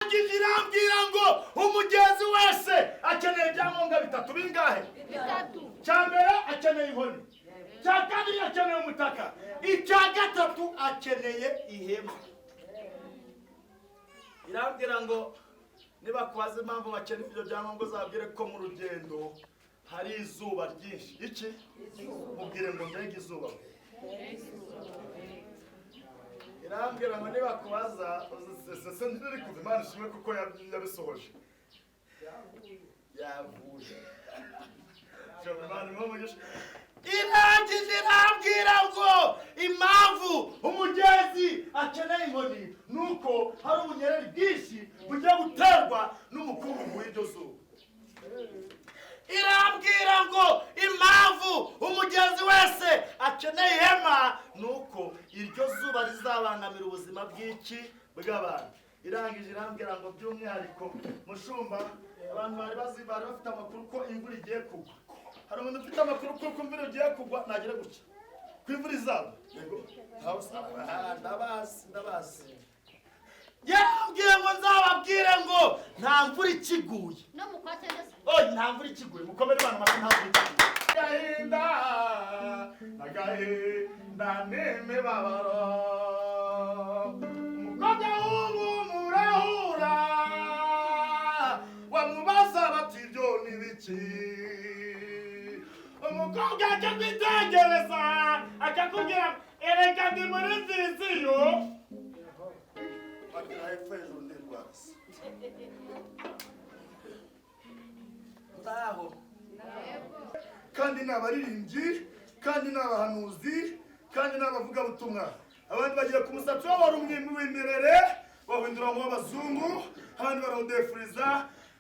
Irangije irambwira ngo umugenzi wese akeneye ibyangombwa bitatu. Bingahe? Bitatu. Cya mbere akeneye inkoni, cya kabiri akeneye umutaka, icya gatatu akeneye ihema. Irambwira ngo nibakubaza impamvu bakeneye ibyo byangombwa, uzabwire ko mu rugendo hari izuba ryinshi. Iki mubwire ngo mbega izuba. Irambwira ngo nibakubaza se ntiriri kuva. Imana ishimwe kuko yabisohoje, yavuye. Imana imuhe umugisha. Irangije irambwira ngo impamvu umugenzi akeneye inkoni ni uko hari ubunyereri bwinshi bugiye guterwa n'umukungugu w'iryo zuba. Irambwira ngo impamvu umugenzi wese akeneye ihema ni uko iryo zuba rizabangamira ubuzima bw'iki? Bw'abantu. Irangije irambwira ngo by'umwihariko, mushumba, abantu bari bazi, bari bafite amakuru ko imvura igiye kugwa. Hari umuntu ufite amakuru ko imvura igiye kugwa? Nagere gutya ko imvura izagwa. Yego, ntawe usaba. Ndabazi, ndabazi. Yarambwiye ngo nzababwire ngo nta mvura ikiguye. No mu kwa cyenda se. Oya, nta mvura ikiguye. Mukomere Imana amashyi, nta mvura ikiguye. Agahinda, agahinda n'imibabaro. Umukobwa w'ubu murahura, wamubaza bati ibyo ni biki? Umukobwa akakwitegereza, akakubwira: erega ndi muri vision. Bagira hepfo hejuru ndirwaza ngaho. Kandi ni abaririmbyi, kandi ni abahanuzi, kandi ni abavugabutumwa. Abandi bagiye ku musatsi wabo wari w'imirere bawuhindura nk'uw'abazungu, abandi barawudefuriza,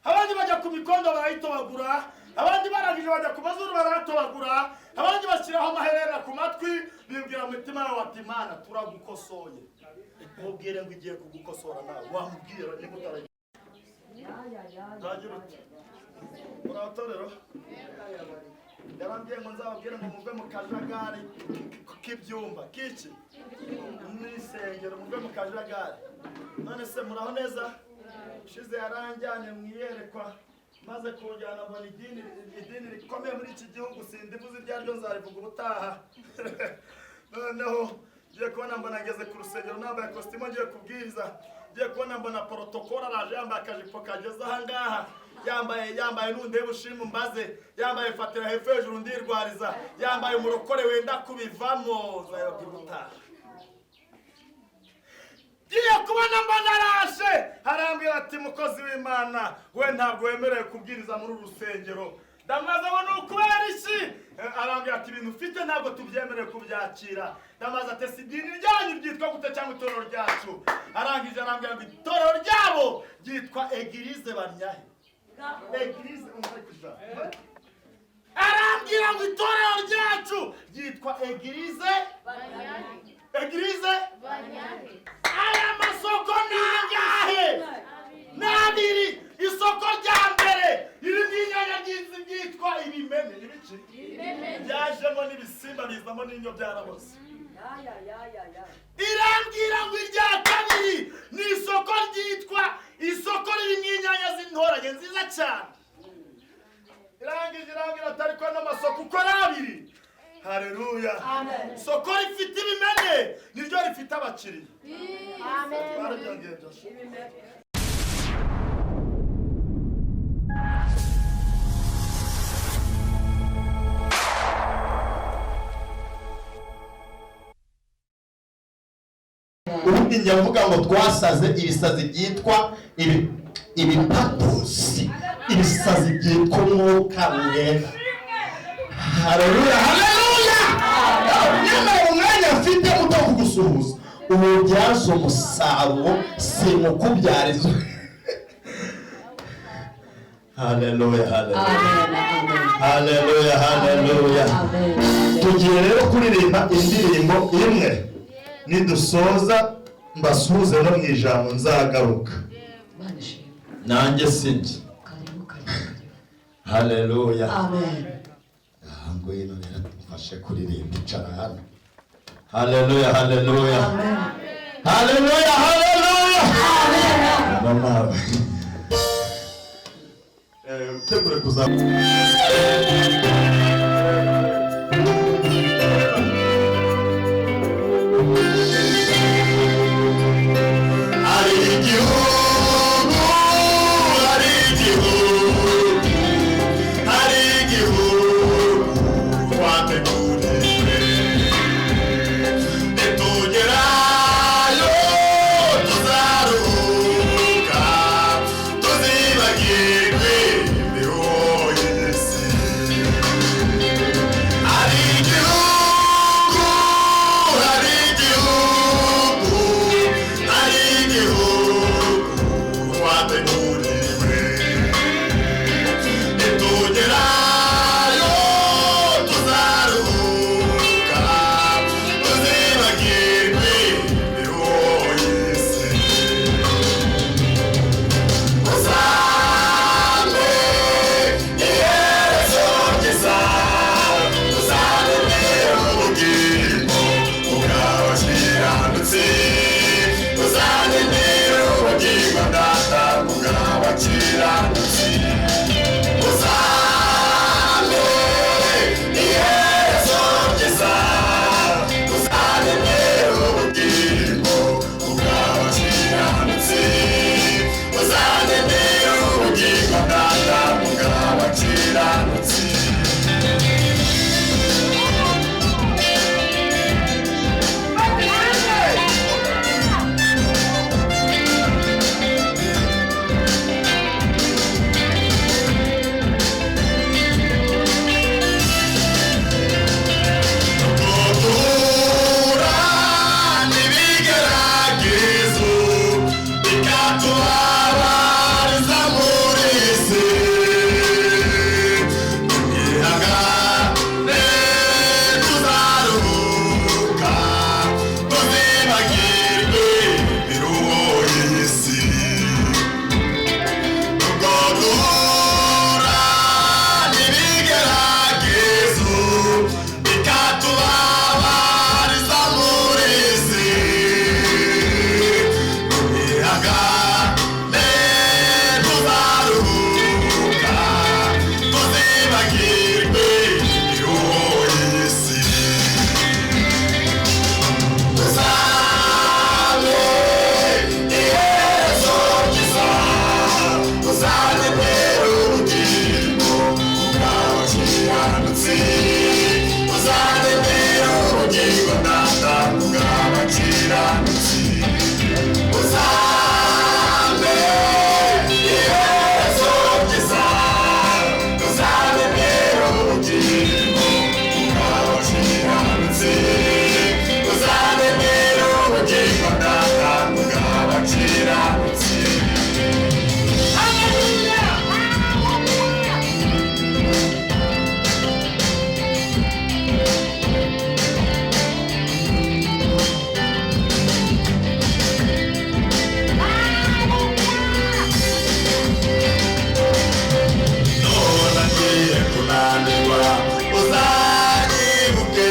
abandi bajya ku mikondo barayitobagura, abandi barangije bajya ku mazuru barayatobagura, abandi bashyiraho amaherena ku matwi, bibwira mu mitima yabo bati: Imana turagukosoye. Mubwire ngo igiye kugukosora nawe. Wamubwira niba utaragira utagira uti muraho torero. Yarambwiye ngo nzababwire ngo muve mu kajagari k'ibyumba k'iki n'isengero, muve mu kajagari. None se muraho neza? Ushize yaranjyanye mu iyerekwa, maze kunjyana mbona idini rikomeye muri iki gihugu. Sindivuze iryo ariryo, nzarivuga ubutaha. Noneho ngiye kubona mbona ngeze ku rusengero nambaye kositimu, ngiye kubwiriza. Ngiye kubona mbona protocole araje, yambaye akajipo kageze ahangaha, yambaye nundeba ushima umbaze, yambaye fatira hepfo hejuru ndirwariza, yambaye umurokore wenda kubivamo. Nzabibabwira ubutaha. Ngiye kubona mbona araje, arambwira ati: mukozi w'Imana we, ntabwo wemerewe kubwiriza muri uru rusengero. Ndamaze ngo ni ukubera iki? Arambwira ati: ibintu ufite ntabwo tubyemerewe kubyakira. Ndamaze ati: si idini ryanyu ryitwa gute, cyangwa itorero ryacu? Arangije arambwira ngo itorero ryabo ryitwa Église Banyahe. Église, umva ariko ijambo. Arambwira ngo itorero ryacu ryitwa Église Banyahe. Église Banyahe. Aya masoko ni angahe? Ni abiri. Isoko rya mbere ririmo inyanya ryinshi ryitwa ibimene. Ibiki? Byajemo n'ibisimba, bizamo n'indyo, byaraboze. Irambwira ngo irya kabiri ni isoko ryitwa isoko ririmo inyanya z'intoranye nziza cyane. Irangije irambwira ati: ariko ano masoko uko ari abiri, hareruya, isoko rifite ibimene niryo rifite abakiriya. Barabyongeye byose. Ubundi njya mvuga ngo twasaze ibisazi byitwa ibipatusi, ibisazi byitwa umwuka wera. Haleluya, haleluya! Nyamara mu mwanya mfite muto wo kugusuhuza, ububyaza umusaruro, simukubyariza. Haleluya, haleluya, haleluya, haleluya! Tugiye rero kuririmba indirimbo imwe, nidusoza mbasuhuze no mu ijambo nzagaruka. Imana ishimwe. Nanjye sinjye. Karibu, karibu, karibu. Haleluya! Amen. Aha, ngwino rero mfashe kuririmba, icara hano. Haleluya, haleluya! Amen. Haleluya, haleluya! Nzabana nawe. Utegure kuzaba. Hari igihugu, hari igihugu, hari igihugu twateguriwe. Nitugerayo tuzaruhuka, tuzibagirwe imiruho y'isi. Hari igihugu, hari igihugu, hari igihugu twateguriwe. Nitugerayo tuzaruhuka, tuzibagirwe imiruho y'isi. Uzampe iherezo ryiza, uzantemere ubugingo bw'abakiranutsi, uzantemere ubugingo data bw'abakiranutsi. Uzampe iherezo ryiza, uzantemere ubugingo bw'abakiranutsi, uzantemere ubugingo data bw'abakiranutsi. Duhura n'ibigeragezo bikatubabariza muri iyi si. Twihangane tuzaruhuka, tuzibagirwe imiruho y'isi. Ubwo duhura n'ibigeragezo bikatubabariza muri iyi si. Twihangane tuzaruhuka, tuzibagirwe imiruho y'isi. Uzampe iherezo ryiza, uzantemere ubugingo bw'abakiranutsi, uzantemere ubugingo data bw'abakiranutsi. Uzampe iherezo ryiza, uzantemere ubugingo bw'abakiranutsi, uzantemere ubugingo data bw'abakiranutsi. None ngiye kunanirwa, uzanyibuke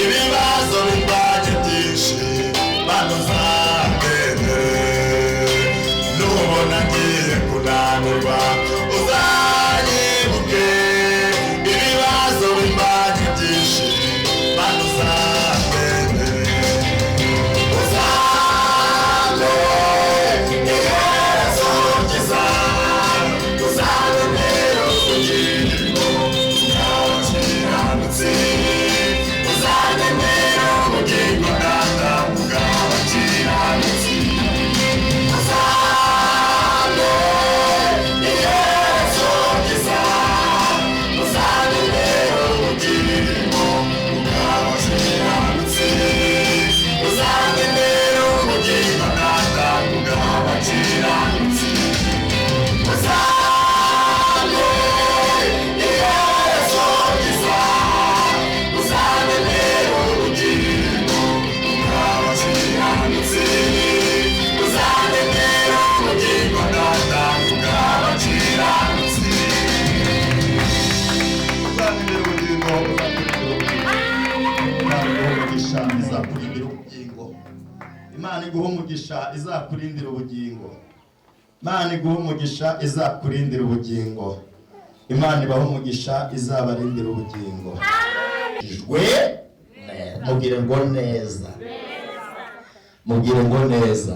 ibibazo bimbanye byinshi, Mana uzandemere. Nubona ngiye kunanirwa, uzanyibuke ibibazo bimbanye byinshi, Mana uzandemere. Uzampe iherezo ryiza, uzantemere ubugingo bw'abakiranutsi, uzantemere ubugingo data bw'abakiranutsi. Uzampe iherezo ryiza, uzantemere ubugingo bw'abakiranutsi, uzantemere ubugingo data bw'abakiranutsi. Uzampe iherezo ryiza, uzantemere ubugingo bw'abakiranutsi, uzantemere ubugingo data bw'abakiranutsi. Uzantemere ubugingo, uzantemere ubugingo. Imana iguhe umugisha, izakurindira ubugingo. Imana iguhe umugisha, izakurindira ubugingo. Imana iguhe umugisha, izakurindira ubugingo. Imana ibahe umugisha, izabarindira ubugingo. Jwe mubwire ngo neza, mubwire ngo neza.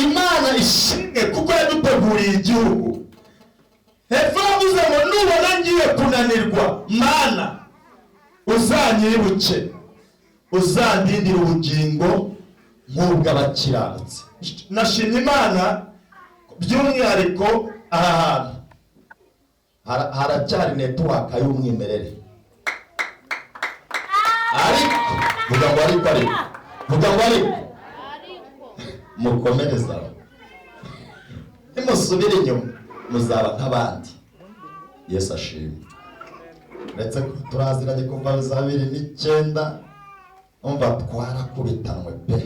Imana ishimwe kuko yaduteguriye igihugu. Hepfo yavuze ngo nubona ngiye kunanirwa, Mana uzanyibuke, uzandindira ubugingo nk'ubw'abakiranutsi. Nashimye Imana by'umwihariko aha hantu haracyari network y'umwimerere, ariko vuga ngo ariko, ariko vuga ngo ariko, mukomereza, nimusubire inyuma muzaba nk'abandi. Yesu ashimwe. Uretse ko turaziranye kuva za 2009, umva twarakubitanwe pe.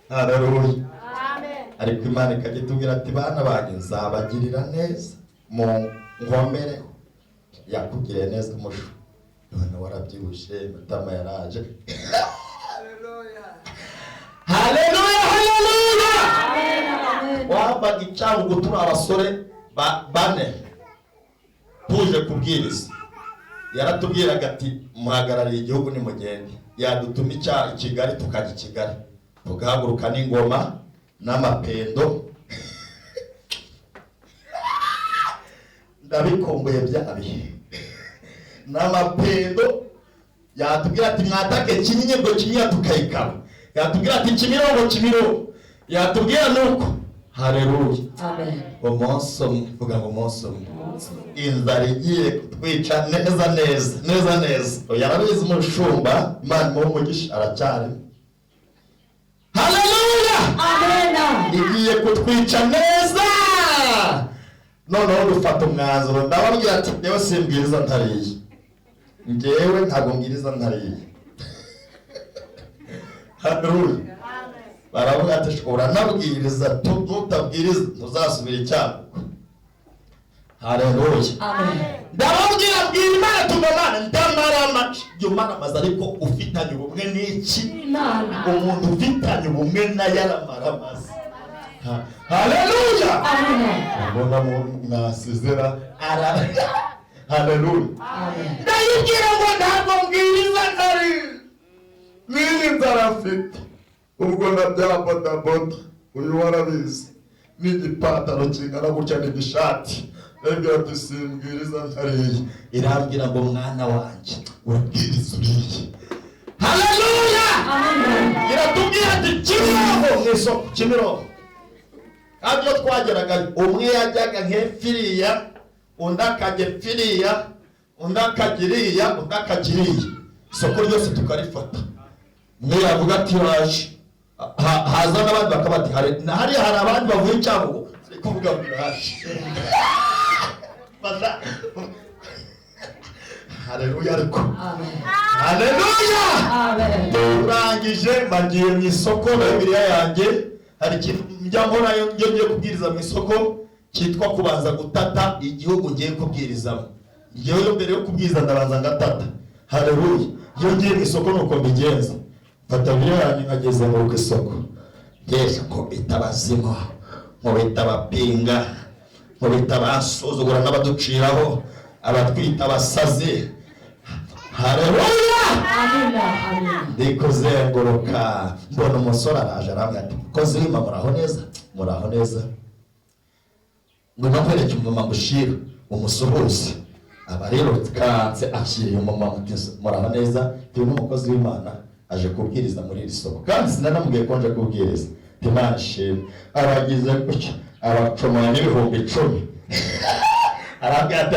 Haleluya. Ariko Imana ikajya itubwira ati bana banjye nzabagirira neza, mu nkomereho. Yakugiriye neza umushu, none warabyibushye, matama yaraje. Haleluya, haleluya. Wambaga icyangugu turi abasore bane tuje kubwiriza, yaratubwiraga ati muhagarariye igihugu nimugende. Yadutuma icyaha i Kigali tukajya i Kigali, tugahaguruka n'ingoma n'amapendo. Ndabikumbuye bya bihe n'amapendo. Yatubwira ati mwatake Kinyinya, ubwo Kinyinya tukayikaba. Yatubwira ati Kimironko, Kimironko. Yatubwira nuko. Haleluya. Amen. Umunsi umwe, vuga ngo umunsi umwe, inzara igiye kutwica neza neza neza neza. Yarabizi umushumba, Imana imuhe umugisha, aracyarimo. Haleluya. Amen. Igiye kutwica neza. Noneho dufata umwanzuro, ndababwira ati njyewe simbwiriza ntariye, njyewe ntabwo mbwiriza ntariye. Haleluya. Baravuga ati uranabwiriza, nutabwiriza ntuzasubira icyago. Haleluya. Amen. Ndababwira, bwira Imana tugomana, ndamarama jya umaramaza, ariko ufitanye ubumwe n'iki? Imana. Umuntu ufitanye ubumwe nayo aramaramaza. Haleluya. Amen. Mbona mwasizera ara. Haleluya. Amen. Ndayibwira ngo ntabwo mbwiriza ntari n'iyi nzara mfite, ubwo na bya bodaboda uyu warabizi, n'igipantaro kingana gutya n'igishati. Ndabwira ati simbwiriza ntariye. Irambwira ngo mwana wanjye urabwiriza uriye. Haleluya. Amen. Iratubwira ati Kimironko mu isoko, Kimironko. Kandi iyo twageraga, umwe yajyaga nk'efiriya, undi akajya efiriya, undi akajya iriya, undi akajya iriya, isoko ryose tukarifata. Umwe yavuga ati raje, haza n'abandi bakaba bati hariya hari abandi bavuye icyangugu, ari kuvuga ngo raje. Haleluya. Ariko Amen. haleluya. Amen. Turangije mbagiye mu isoko na Bibiliya yanjye. Hari ikintu njya nkora iyo ngiye kubwiriza mu isoko cyitwa kubanza gutata igihugu ngiye kubwirizamo. Ngewe mbere yo kubwiriza ndabanza ngatata. Haleluya. Iyo ngiye mu isoko nuko mbigenza, mfata Bibiliya yanjye nkageze mu isoko, ngeje nkubita abazimu, nkubita abapinga, nkubita abasuzugura n'abaduciraho, abatwita abasazi. Haleluya. Amen. Amen. Ndi kuzenguruka mbona umusore araje, arambwira ati kozi wima, muraho neza, muraho neza, ngwino nkwereke umumama ngushira umusuhuze. Aba rero kanse ashyiriye umumama ati muraho neza, ndi n'umukozi w'Imana aje kubwiriza muri iri soko, kandi sinanamubwiye ko nje kubwiriza. Imana ishimwe. Abagize gutya abacomoye n'ibihumbi 10. Arambwira ati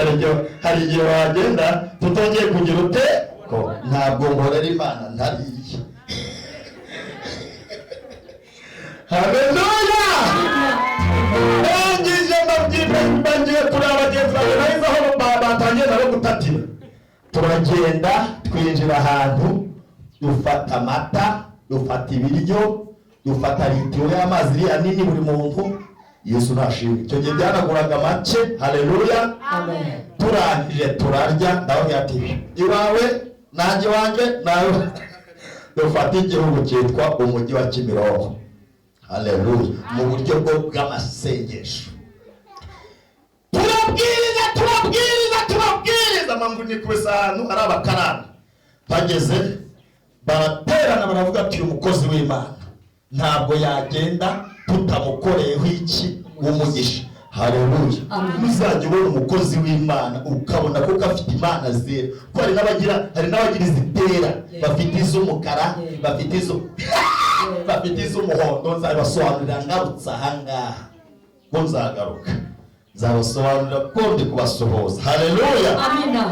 hari igihe wagenda tutongeye kugira ute ko ntabwo nkorera Imana ntariye. Haleluya. Ndangije mbagiye kureba bagenzi banjye, nahise aho batangiye nabo gutatira. Turagenda twinjira ahantu, dufata amata, dufata ibiryo, dufata litiro y'amazi iriya nini buri muntu. Yesu nashimwe. Icyo gihe byanaguraga make. Haleluya. Amen. Turangije turarya, ndababwira ati iwawe nanjye iwanjye nawe. Dufata igihugu cyitwa umujyi wa Kimironko. Haleluya. Mu buryo bwo bw'amasengesho turabwiriza, turabwiriza, turabwiriza. Mpamvu ni kubesa ahantu ari abakarani bageze baraterana, baravuga ati: "Uyu mukozi w'Imana ntabwo yagenda tutamukoreyeho iki? Umugisha." Haleluya. Muzajya ubona umukozi w'Imana ukabona ko afite imana zera, ko hari n'abagira izitera, bafite iz'umukara, bafite iz'umuhondo. Nzabibasobanurira ngarutse ahangaha, ko nzagaruka nzabasobanurira ko ndi kubasuhuza. Haleluya. Amina.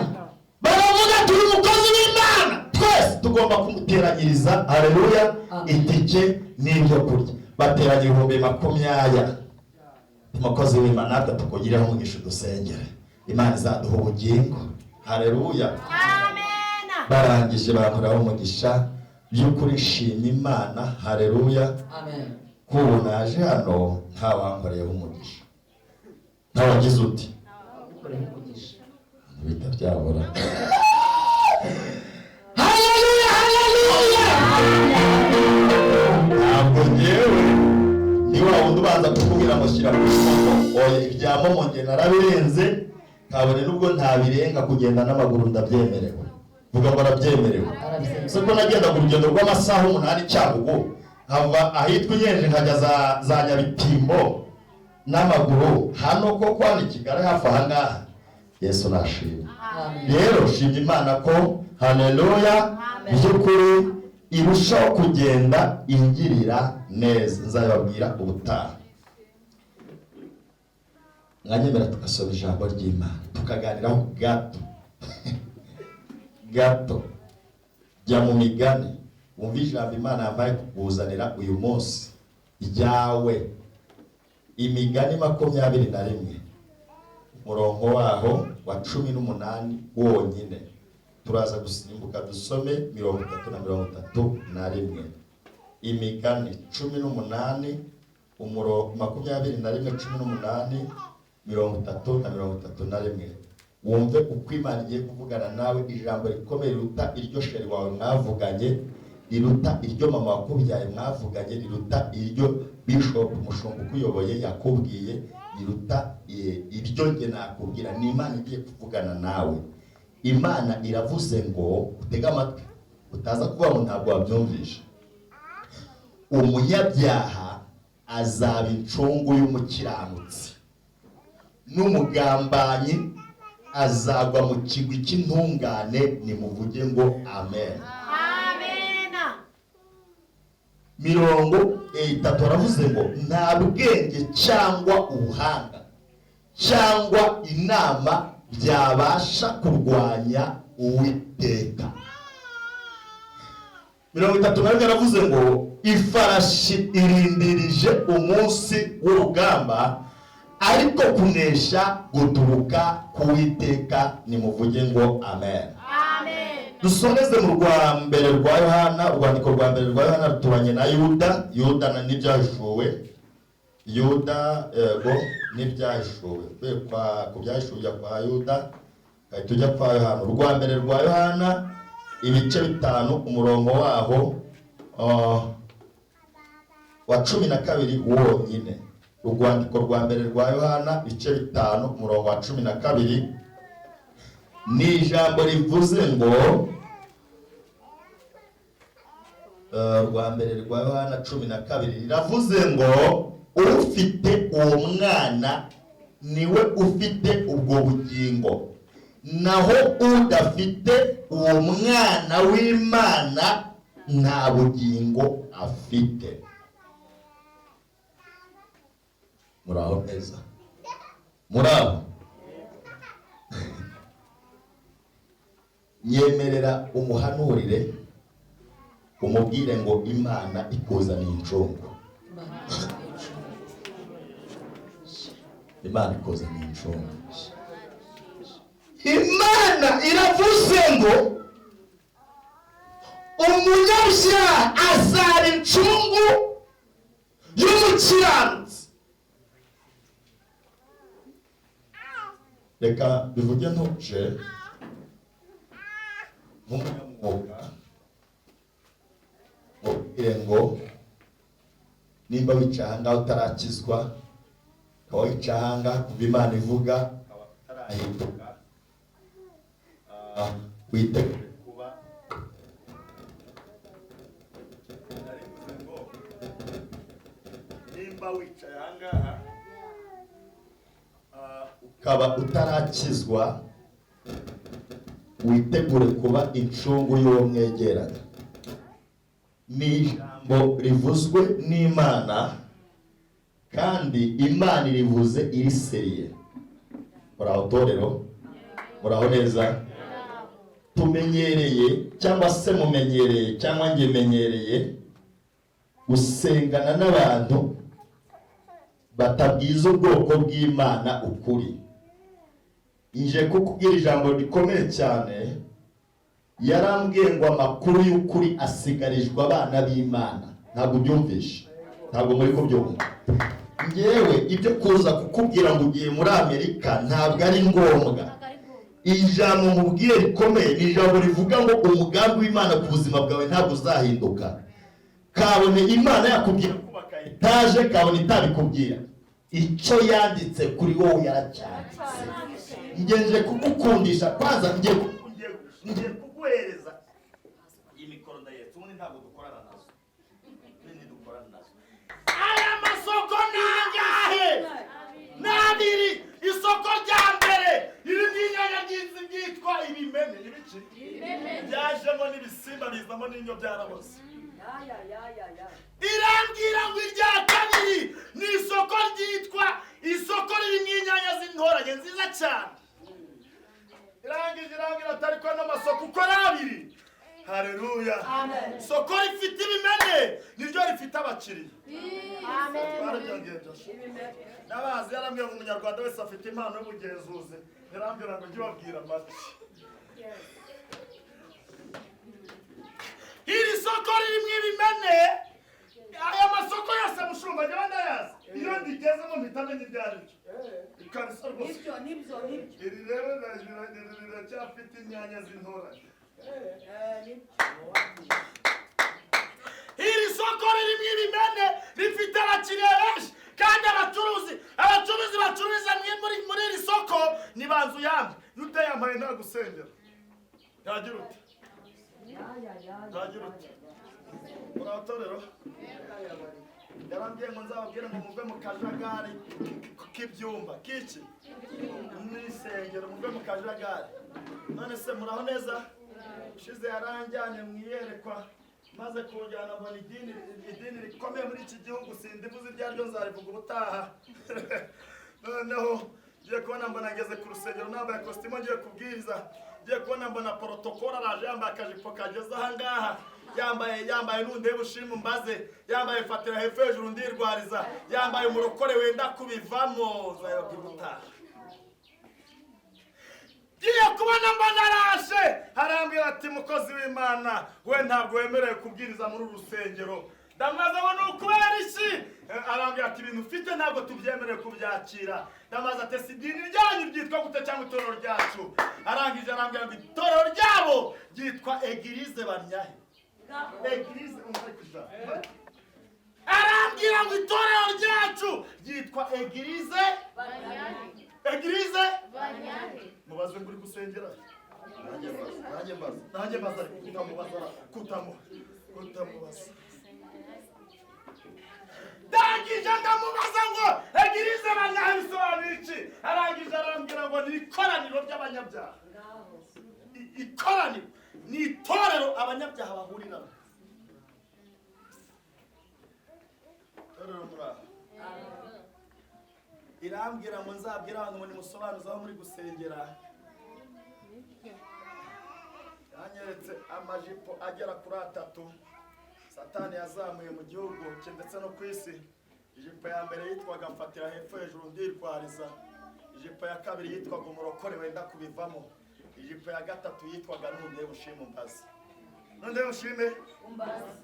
Baravuga ati: "Uyu mukozi w'Imana twese tugomba kumuteranyiriza." Haleluya. Amen. Itike n'ibyo kurya. Bateranya 20,000. Umukozi w'Imana, natwe tukugireho umugisha, udusengere, Imana izaduha ubugingo. Haleluya. Barangije bankoraho umugisha. By'ukuri nshima Imana. Haleluya. Amen. Ko ubu naje hano ntawankoreyeho umugisha, ntawagize uti Koreho umugisha. Bita byabura. Haleluya, haleluya. Ntabwo ngewe ni wa wundi ubanza kukubwira ngo shyira kuri MoMo. Oya, ibya MoMo nge narabirenze, kabone nubwo ntabirenga. Kugenda n'amaguru ndabyemerewe. Vuga ngo arabyemerewe. Arabyemerewe. Se ko nagendaga urugendo rw'amasaha 8 Cyangugu, nkava ahitwa Inyenje nkajya za Nyabitimbo n'amaguru, hano ko hano i Kigali hafi aha ngaha. Yesu nashimwe. Amen. Rero shima Imana ko, haleluya, by'ukuri irushaho kugenda ingirira neza. Nzababwira ubutaha. Mwanyemera tugasoma ijambo ry'Imana, tukaganiraho gato gato? Jya mu Migani, wumve ijambo Imana yambaye kukuzanira uyu munsi ryawe. Imigani 21, umurongo waho wa 18 wonyine. Turaza gusimbuka dusome 30 na 31. Imigani 18, 21, 18, 30 na 31. Wumve uko Imana igiye kuvugana nawe, ijambo rikomeye riruta iryo chéri wawe mwavuganye, riruta iryo mama wakubyaye mwavuganye, riruta iryo bishop, umushumba ukuyoboye yakubwiye, riruta iryo nge nakubwira. Ni Imana igiye kuvugana nawe. Imana iravuze ngo utege amatwi, utaza kuvuga ngo ntabwo wabyumvishe. Umunyabyaha azaba incungu y'umukiranutsi, n'umugambanyi azagwa mu kigwi cy'intungane. Nimuvuge ngo amen. 30 aravuze ngo: nta bwenge cyangwa ubuhanga cyangwa inama byabasha kurwanya Uwiteka. 31 aravuze ngo: ifarashi irindirije umunsi w'urugamba, ariko kunesha guturuka ku Witeka. Nimuvuge ngo amen. Dusomeze mu rwa mbere rwa Yohana. Urwandiko rwa mbere rwa Yohana ruturanye na Yuda. Yuda na n'Ibyahishuwe. Yuda, yego, n'Ibyahishuwe. Uvuye ku Byahishuwe ujya kwa Yuda, ugahita ujya kwa Yohana. Urwa mbere rwa Yohana, ibice 5, umurongo waho wa 12 wonyine. Urwandiko rwa mbere rwa Yohana, ibice 5, umurongo wa 12, ni ijambo rivuze ngo rwa mbere rwa Yohana 12 riravuze ngo: ufite uwo mwana niwe ufite ubwo bugingo, naho udafite uwo mwana w'Imana nta bugingo afite. Muraho neza? Muraho? Nyemerera umuhanurire, umubwire ngo Imana ikuzaniye incungu. Imana ikuzaniye incungu. Imana iravuze ngo umunyabyaha azaba incungu y'umukiranutsi. Reka bivuge ntuje nk'umunyamwuga, mubwire ngo Nimba wicaye ahangaha utarakizwa, ukaba wicaye ahangaha kuva Imana ivuga ukaba utarahinduka, witegure kuba. Narivuze ngo nimba wicaye ahangaha ukaba utarakizwa, witegure kuba incungu y'uwo mwegeranye. Ni ijambo rivuzwe n'Imana, kandi Imana irivuze iri sérieux. Muraho torero? Muraho neza? Tumenyereye, cyangwa se mumenyereye, cyangwa njye menyereye gusengana n'abantu batabwiza ubwoko bw'Imana ukuri. Nje kukubwira ijambo rikomeye cyane. Yarambwiye ngo amakuru y'ukuri asigarijwe abana b'Imana. Ntabwo ubyumvishe, ntabwo muri kubyumva. Ngewe ibyo kuza kukubwira ngo ugiye muri Amerika ntabwo ari ngombwa. Ijambo nkubwiye rikomeye ni ijambo rivuga ngo umugambi w'Imana ku buzima bwawe ntabwo uzahinduka, kabone Imana yakubwira kubaka etaje, kabone itabikubwira. Icyo yanditse kuri wowe yaracyanditse. Ngenje kugukundisha kwanza, ngiye kuguhereza iyi mikoro ndayetse. Ubundi ntabwo dukorana nazo, nini dukorana nazo. Aya masoko ni angahe? Ni abiri. Isoko rya mbere ririmo inyanya nyinshi ryitwa ibimene. Ibiki byajemo n'ibisimba bizamo n'inyo, byaraboze. Irambwira ngo irya kabiri ni isoko ryitwa isoko ririmo inyanya z'intoranye nziza cyane. Irangije irambwira ati ariko ano masoko uko ari abiri, hareruya, isoko rifite ibimene niryo rifite abakiriya. Twarabyongeye byose n'abazi. Yarambwira ngo umunyarwanda wese afite impano y'ubugenzuzi. Yarambwira ngo ujye ubabwira make. Iri soko ririmo ibimene, aya masoko yose mushumba njyewe ndayazi. Iyo ndigezemo mpita menya ibyo ari byo kabisa rwose. Nibyo, nibyo, nibyo. Iri rero riracyafite inyanya z'intorane. Nibyo. Iri soko ririmo ibimene rifite abakiriya benshi, kandi abacuruzi bacururiza muri iri soko ni banzu yamwe. Iyo utayambaye ntagusengera, ntagira ute, ntagira ute. Muraho torero? Yarambwiye ngo nzababwire ngo muve mu kajagari k'ibyumba k'iki n'isengero, muve mu kajagari. None se muraho neza? Ushize yaranjyanye mu iyerekwa, maze kunjyana mbona idini rikomeye muri iki gihugu. Sindivuze ibyo ariryo, nzarivuga ubutaha. Noneho ngiye kubona mbona ngeze ku rusengero nambaye kositimu ngiye kubwiriza. Ngiye kubona mbona protocole araje, yambaye akajipo kageze ahangaha, yambaye nundeba ushima umbaze, yambaye fatira hepfo hejuru ndirwariza, yambaye umurokore wenda kubivamo. Nzabibabwira ubutaha. Ngiye kubona mbona araje, arambwira ati: "Mukozi w'Imana we, ntabwo wemerewe kubwiriza muri uru rusengero." Ndamubaza ngo ni ukubera iki? Arambwira ati: "Ibintu ufite ntabwo tubyemerewe kubyakira." Ndamubaza ati: "Si idini ryanyu ryitwa gute, cyangwa itorero ryacu?" Arangije arambwira ngo itorero ryabo ryitwa Église Banyahe. Église, umva kuja, arambwira ngo itorero ryacu ryitwa Église Église. Mubaze ngo uri gusengera. Nanjye mbaza, nanjye mbaza, nanjye mbaza. Ariko kutamubaza, kutamubaza. Ndangije ndamubaza ngo Église Banyahe bisobanuye iki? Arangije arambwira ngo ni ikoraniro ry'abanyabyaha. Ikoraniro ni itorero abanyabyaha bahuriramo. Itorero, muraho? Irambwira ngo nzabwire abantu ngo nimusobanuze aho muri gusengera. Yanyeretse amajipo agera kuri atatu Satani yazamuye mu gihugu cye ndetse no ku isi. Ijipo ya mbere yitwaga mfatira hepfo hejuru ndirwariza. Ijipo ya kabiri yitwaga umurokore wenda kubivamo. Ijipo ya gatatu yitwaga nundebe ushime umbaze. Nundebe ushime,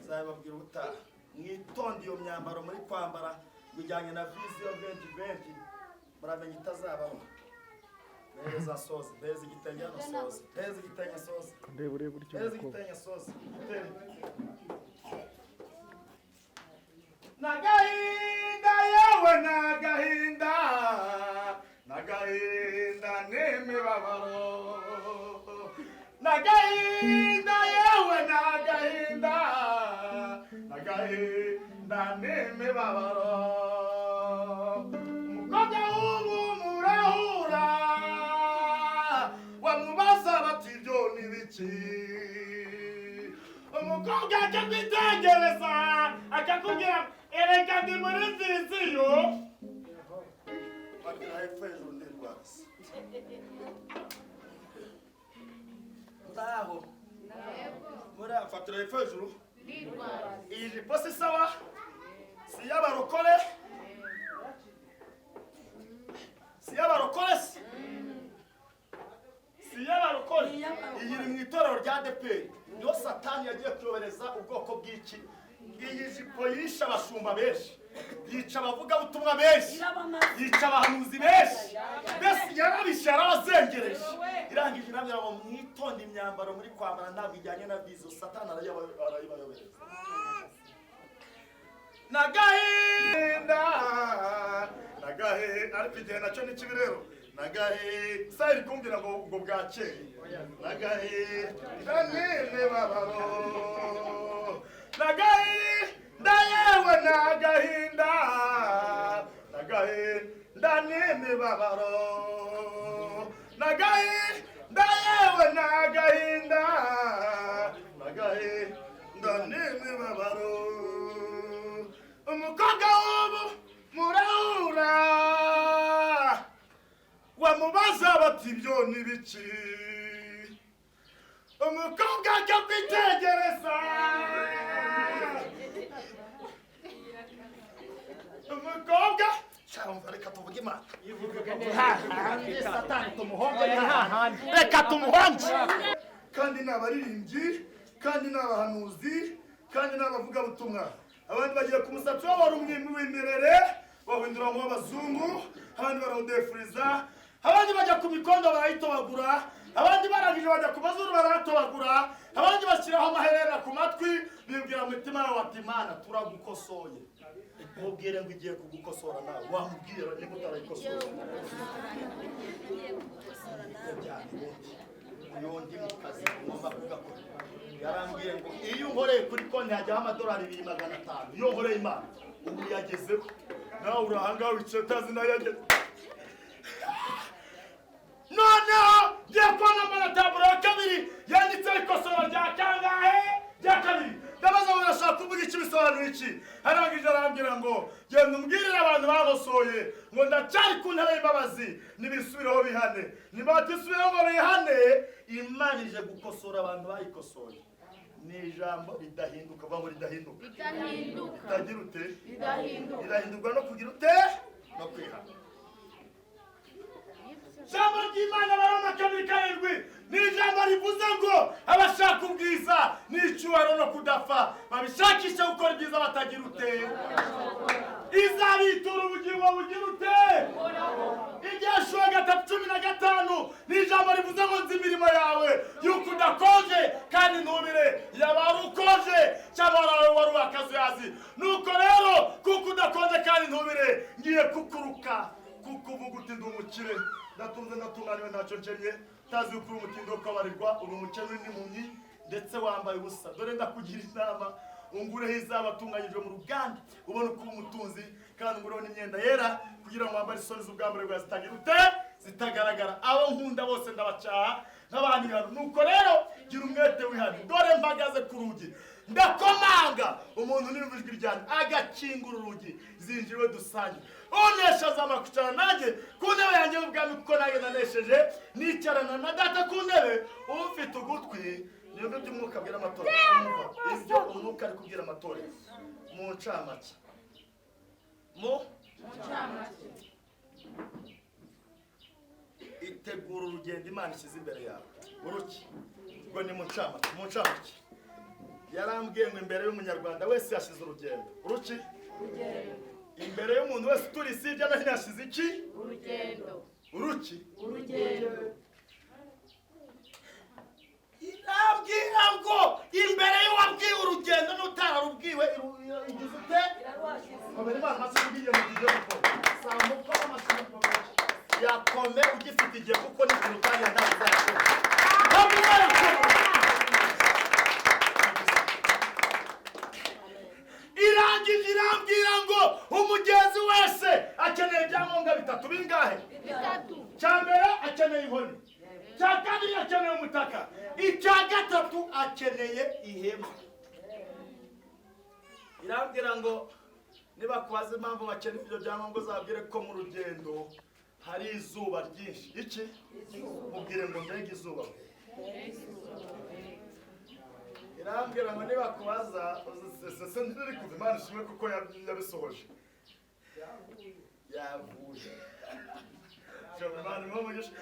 nzabibabwira ubutaha. Mwitonde, iyo myambaro muri kwambara ngo ijyanye na vision 2020, muramenya itazabaho. Mpereza soze, mpereza igitenge hano soze, mpereza igitenge soze. Ndeba urebe utyo Mpereza mukobwa. igitenge soze, igitenge. Nagahinda yewe nagahinda, nagahinda n'imibabaro. Nagahinda yewe nagahinda, nagahinda n'imibabaro. Umukobwa w'ubu murahura, wamubaza bati ibyo ni biki? Umukobwa akakwitegereza akakubwira ereka ndi muri viziyo. Bagira hepfo hejuru ndirwaza. Muraho. Murafatira hepfo hejuru. Iyi jipo si sawa, si iy'abarokore, si iy'abarokore se, si iy'abarokore. Iyi iri mu itorero rya ADEPR, niho Satani yagiye kuyobereza ubwoko bw'iki. Iyi jipo yishe abashumba benshi, yica abavugabutumwa benshi, yica abahanuzi benshi, mbese yarabishe, yarabazengereje. Irangije irabwira ngo mwitonde, imyambaro muri kwambara ntabwo ijyanye na vizo, Satani arayibayobereza. Nagahinda nagahe, ariko igihe nacyo ni kibi rero. Nagahe sa iri kumbwira ngo ngo bwakeye. Nagahinda n'imibabaro, nagahinda yewe nagahinda, nagahinda n'imibabaro, nagahinda yewe nagahinda, nagahinda n'imibabaro. Umukobwa w'ubu murahura, wamubaza bati ibyo ni biki? Umukobwa ajya kwitegereza, umukobwa cyangwa reka tuvuge Imana, Satani tumuhonge, reka tumuhonge. Kandi ni abaririmbyi, kandi ni abahanuzi, kandi ni abavugabutumwa. Abandi bagiye ku musatsi wabo wari umwimerere bawuhindura nk'uw'abazungu, abandi barawudefuriza, abandi bajya ku mikondo barayitobagura, abandi barangije bajya ku mazuru barayatobagura, abandi bashyiraho amaherena ku matwi, bibwira mu mitima yabo bati Imana turagukosoye. Mubwire ngo igiye kugukosora nawe, wamubwira niba utarayikosora. Uyu ndi mu kazi ngomba kugakora. Yarambwiye ngo iyo unkoreye kuri konti hajyaho amadolari 2,500, iyo nkoreye Imana ubu yagezeho. Nawe uri ahangaha wicaye utazi nayo yageze. Noneho ngiye kubona mbona taburo ya kabiri yanditseho ikosora rya kangahe? Rya kabiri. Ndabaza ngo barashaka kuvuga iki, bisobanura iki? Arangije arambwira ngo genda umbwirire abantu bagosoye ngo ndacyari ku ntebe y'imbabazi, nibisubireho bihane, niba batisubireho ngo bihane, Imana ije gukosora abantu bayikosoye. Ni ijambo ridahinduka, vuga ngo ridahinduka. Ridahinduka. Ritagira ute? Ridahinduka. Rirahindurwa no kugira ute? No kwihana. Ijambo ry'Imana Abaroma 2:7 ni ijambo rivuze ngo abashaka ubwiza n'icyubahiro no kudapfa babishakisha gukora ibyiza batagira ute? Izabitura ubugingo bugira ute? Ibyashuwa 3:15 ni ijambo rivuze ngo nzi imirimo yawe yuko udakonje kandi ntubire, yaba wari ukonje cyangwa wari uwakazuyazi. Nuko rero kuko udakonje kandi ntubire, ngiye kukuruka kuko uvuga uti ndi umukire, ndatunze ndatunganiwe ntacyo nkennye, utazi yuko uri umutindi wo kubabarirwa, uri umukene uri n'impumyi ndetse wambaye ubusa. Dore ndakugira inama, ungureho izaba atunganyijwe mu ruganda ubone uko umutunzi, kandi ungureho n'imyenda yera kugira ngo wambare isoni z'ubwambure bwawe zitagira ute? Zitagaragara. Abo nkunda bose ndabacaha nk'abantu ihano. Nuko rero gira umwete wihane, dore mpagaze ku rugi ndakomanga, umuntu niyumva ijwi ryanjye agakingura urugi, zinjiriwe dusange. Unesha azamara kwicarana nanjye ku ntebe yanjye y'ubwami, kuko nanjye nanesheje nicarana na data ku ntebe. Ufite ugutwi niyumve ibyo umwuka abwira amatorero. Ibyo umwuka ari kubwira amatorero mu ncamake, mu ncamake. Itegura urugendo Imana ishyize imbere yawe. Uruki ngo ni mu ncamake, mu ncamake. Yarambwiye ngo imbere y'umunyarwanda wese yashyize urugendo. Uruki? Imbere y'umuntu wese uturi isi hirya no hino yashyize iki? Urugendo. Uruki? Urugendo. Irambwiye Irambwira ngo imbere y'uwabwiwe urugendo n'utararubwiwe igize ute? Komera Imana amashyi ubwiye mu gihe gukora. Sambuka amashyi mukomere. Yakome ugifite igihe kuko n'ikintu utariye ntabwo uzakora. Ntabwo uzakora. Irangije irambwira ngo umugenzi wese akeneye ibyangombwa bitatu bingahe? Bitatu. Cya mbere akeneye inkoni, cya kabiri akeneye umutaka, icya gatatu akeneye ihema. Irambwira ngo nibakubaza impamvu bakeneye ibyo byangombwa uzabwire ko mu rugendo hari izuba ryinshi. Iki? Mubwire ngo mbega izuba. Irambwira ngo nibakubaza se ntiriri kuva. Imana ishimwe kuko yabisohoje. Yavuye. Imana imuhe umugisha.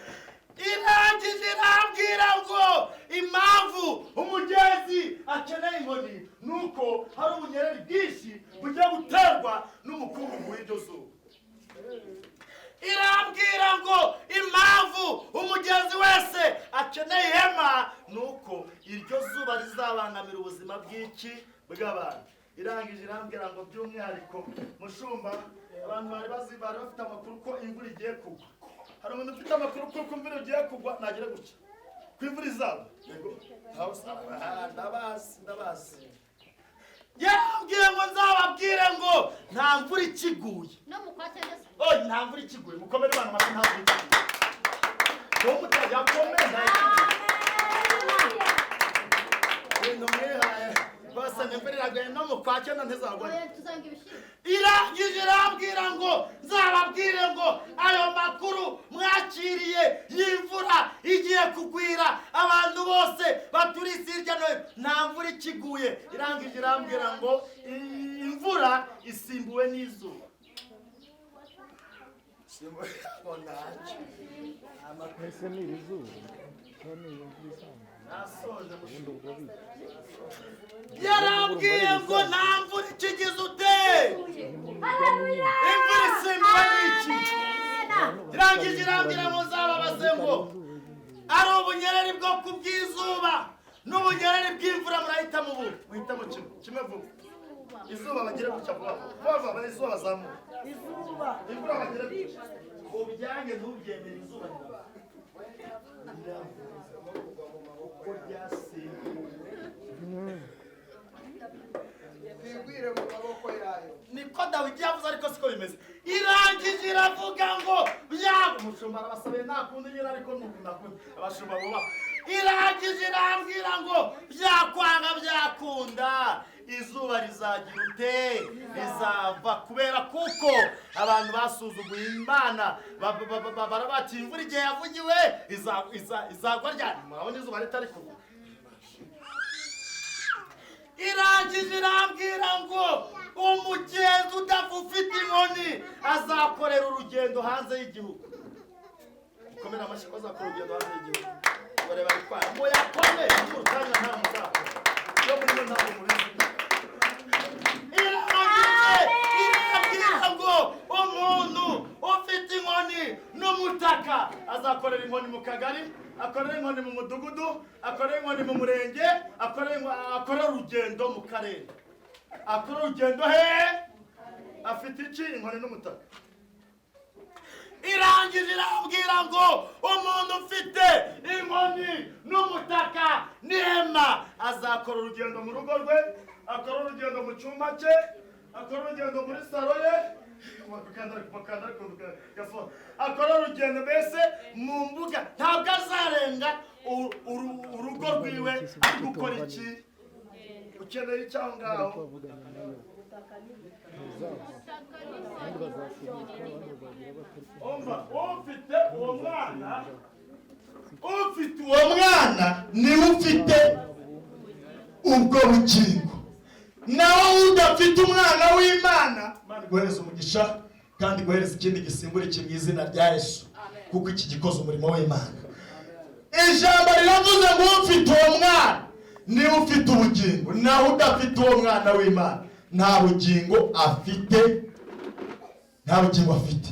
Irangije irambwira ngo impamvu umugenzi akeneye inkoni nuko hari ubunyereri bwinshi bugiye guterwa n'umukungugu w'iryo zuba. Irambwira ngo impamvu umugenzi wese akeneye ihema nuko iryo zuba rizabangamira ubuzima bw'iki bw'abantu. Irangije irambwira ngo by'umwihariko mushumba, abantu bari bazi bari bafite amakuru ko imvura igiye kugwa. Hari umuntu ufite amakuru ko imvura igiye kugwa nagera gutya ko imvura izagwa? Yego, ntawe ndabazi ndabazi. Yarambwiye ngo nzababwire ngo nta mvura ikiguye. No mu kwa cyenda se. Oya, nta mvura ikiguye. Mukomere Imana amashyi, nta mvura ikiguye. Wowe mutayakomeye nta ikiguye. Ibintu mwihaye rwose ngo imvura iraguye no mu kwa cyenda ntizagwa. Oya, tuzanga ibishyimbo. Irangije irambwira ngo nzababwire ngo ayo makuru mwakiriye y'imvura igiye kugwira abantu bose baturiye isi hirya no hino, nta mvura ikiguye. Irangije irambwira ngo imvura isimbuwe n'izuba. Isimbuwe ngo ntacyo. Ese ni iri zuba cyangwa ni iyi mvura isanzwe? Nasoje. Ubundi ubwo bite? Yarambwiye ngo nta mvura ikigize ute, imvura isimbuwe n'iki. Irangije irambwira ngo nzababaze ngo ari ubunyereri bwo ku bw'izuba n'ubunyereri bw'imvura murahitamo ubu muhitamo kimwe kimwe vuba. Izuba bagire gutya vuba vuba vuba, izuba bazamuka, imvura bagire gutya. Ubyange ntubyemere, izuba rirava kuko ryasimbuwe. Twigwire mu maboko yayo. Niko Dawidi yavuze ariko siko bimeze. Irangije iravuga ngo byaba umushumba arabasabiye nta kundi nyine ariko nuku nakundi abashumba bubaha. Irangije irambwira ngo byakwanga byakunda izuba rizagira ute, rizava, kubera kuko abantu basuzuguye Imana barabati imvura igihe yavugiwe izagwa ryari? Murabona izuba ritari kuva. Irangije irambwira ngo umugenzi udapfa ufite inkoni azakorera urugendo hanze y'igihugu. Komera amashyi ko azakora urugendo hanze y'igihugu. Bareba bitwara muyakome urutanya nta muzakora iyo muri bo ntabwo mubizi. Irangije irambwira ngo umuntu ufite inkoni n'umutaka azakorera inkoni mu kagari, akorera inkoni mu mudugudu, akorera inkoni mu murenge, akorera urugendo mu karere, akora urugendo he afite iki? Inkoni n'umutaka. Irangije irambwira ngo umuntu ufite inkoni n'umutaka n'ihema azakora urugendo mu rugo rwe, akora urugendo mu cyumba cye, akora urugendo muri saro ye, akora urugendo mbese mu mbuga, ntabwo azarenga urugo rwiwe ari gukora iki. Ukeneye icyo aho ngaho? Bavugana nayo ntuzava, abandi bazasunika, abandi bazagira batari. Umva, ufite uwo mwana, ufite uwo mwana niwe ufite ubwo bugingo, nawe udafite umwana w'Imana. Imana iguhereze umugisha kandi iguhereze ikindi gisimbura iki mu izina rya Yesu, kuko iki gikoze umurimo w'Imana. Ijambo riravuze ngo ufite uwo mwana niwe ufite ubugingo, nawe udafite uwo mwana w'Imana nta bugingo afite, nta bugingo afite.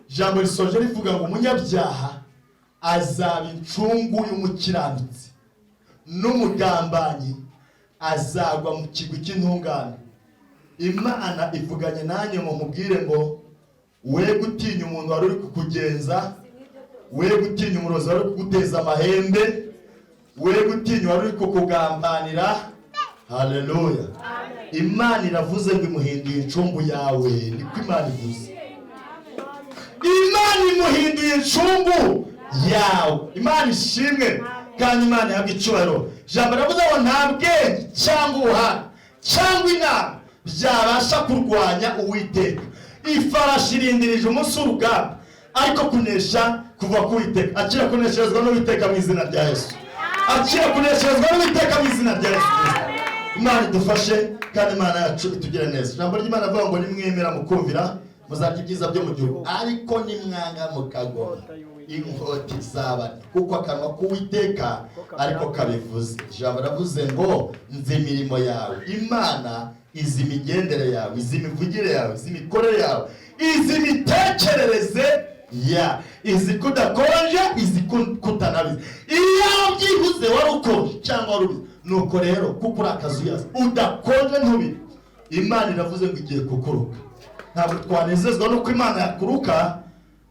Ijambo risoje rivuga ngo umunyabyaha azaba incungu y'umukiranutsi, N'umugambanyi azagwa mu kigwi cy'intungane. Imana ivuganye nanjye ngo mubwire ngo we gutinya umuntu wari uri kukugenza, we gutinya umurozi wari uri kuguteza amahembe, we gutinya wari uri kukugambanira. Haleluya! Imana iravuze ngo imuhinduye incungu yawe. Niko Imana ivuze. Imana imuhinduye incungu yawe. Imana ishimwe kandi Imana ihabwa icyubahiro. Ijambo riravuze ngo nta bwenge cyangwa ubuhanga cyangwa inama byabasha kurwanya Uwiteka. Ifarashi irindirije umunsi w'urugamba, ariko kunesha kuva ku Uwiteka. Akira kunesherezwa n'Uwiteka mu izina rya Yesu. Akira kunesherezwa n'Uwiteka mu izina rya Yesu Kristo. Imana idufashe kandi Imana yacu itugire neza. Ijambo ry'Imana avuga ngo nimwemera mukumvira, muzarya ibyiza byo mu gihugu, ariko nimwanga mukagoma, inkota izabana, kuko akanwa k'Uwiteka ariko kabivuze. Ijambo ravuze ngo nzi imirimo yawe. Imana izi imigendere yawe, izi imivugire yawe, izi imikorere yawe, izi imitekerereze ya izi kudakonje, izi kutanabizi. Iyo byibuze wari ukonje cyangwa wari ubizi, nuko rero kuko uri akazuyaza udakonje ntubire, Imana iravuze ngo igiye kukuruka. Ntabwo twanezezwa nuko Imana yakuruka,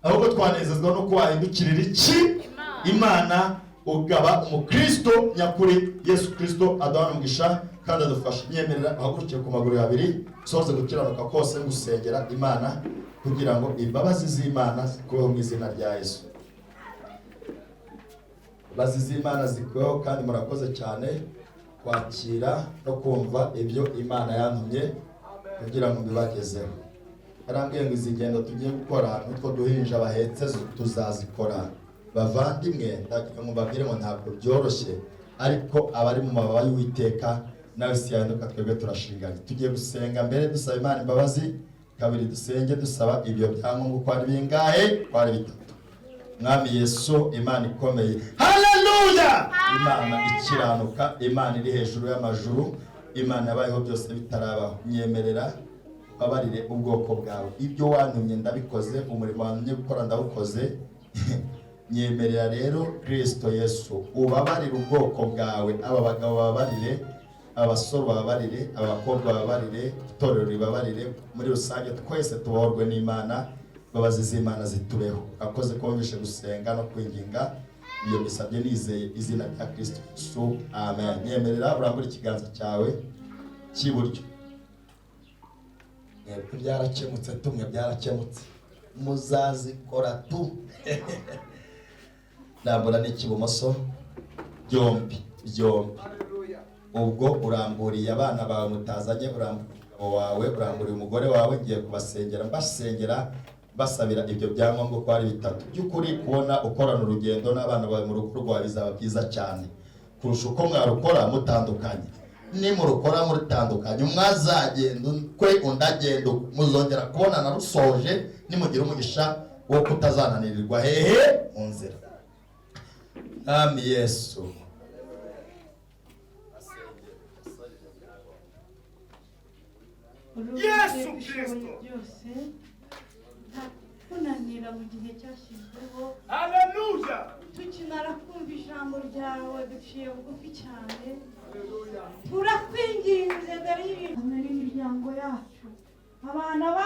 ahubwo twanezezwa nuko wahindukirira iki Imana, ugaba umukristo nyakuri. Yesu Kristo aduhana umugisha kandi adufasha. Nyemerera uhagurukiye ku maguru abiri, soze gukiranuka kose ngusengera Imana kugira ngo imbabazi z'Imana zikubeho mu izina rya Yesu. Imbabazi z'Imana zikubeho. Kandi murakoze cyane kwakira no kumva ibyo Imana yantumye kugira ngo mbibagezeho. Yarambwiye ngo izi ngendo tugiye gukora n'utwo duhinja bahetse tuzazikora. Bavandimwe, ndagira ngo mbabwire ngo ntabwo byoroshye, ariko abari mu mababa y'Uwiteka nawe si yahinduka. Twebwe turashinganye. Tugiye gusenga mbere dusaba Imana imbabazi, kabiri dusenge dusaba ibyo byangombwa. Uko ari bingahe? Ko ari bitatu. Mwami Yesu, Imana ikomeye, haleluya! Imana ikiranuka, Imana iri hejuru y'amajuru, Imana yabayeho byose bitarabaho, nyemerera babarire ubwoko bwawe. Ibyo wantumye ndabikoze, umurimo wantumye gukora ndawukoze. Nyemerera rero Kristo Yesu ubabarire ubwoko bwawe. Aba bagabo bababarire, abasore bababarire, abakobwa bababarire, itorero ribabarire, muri rusange twese tubohorwe n'Imana, imbabazi z'Imana zitubeho. Akoze kumvishe gusenga no kwinginga, iyo bisabye nizeye izina rya Kristo Yesu, amen. Nyemerera urambure ikiganza cyawe cy'iburyo. Mwebwe byarakemutse, tumwe byarakemutse, muzazikora tu. Rambura n'ikibumoso, byombi byombi. Ubwo uramburiye abana bawe mutazanye, uramburiye umugabo wawe, uramburiye umugore wawe. Ngiye kubasengera, mbasengera basabira ibyo byangombwa uko ari bitatu. By'ukuri kubona ukorana urugendo n'abana bawe mu rugo rwawe bizaba byiza cyane kurusha uko mwarukora mutandukanye. Nimurukora mutandukanye, umwe azagenda ukwe, undi agenda ukwe, muzongera kubonana rusoje nimugira umugisha wo kutazananirirwa hehe mu nzira. Mwami Yesu, Yesu Kristo byose ntakunanira mu gihe cyashyizweho. Haleluya! Tukimara kumva ijambo ryawe duciye bugufi cyane, turakwinginze mbere y'ibintu n'imiryango yacu, abana bacu.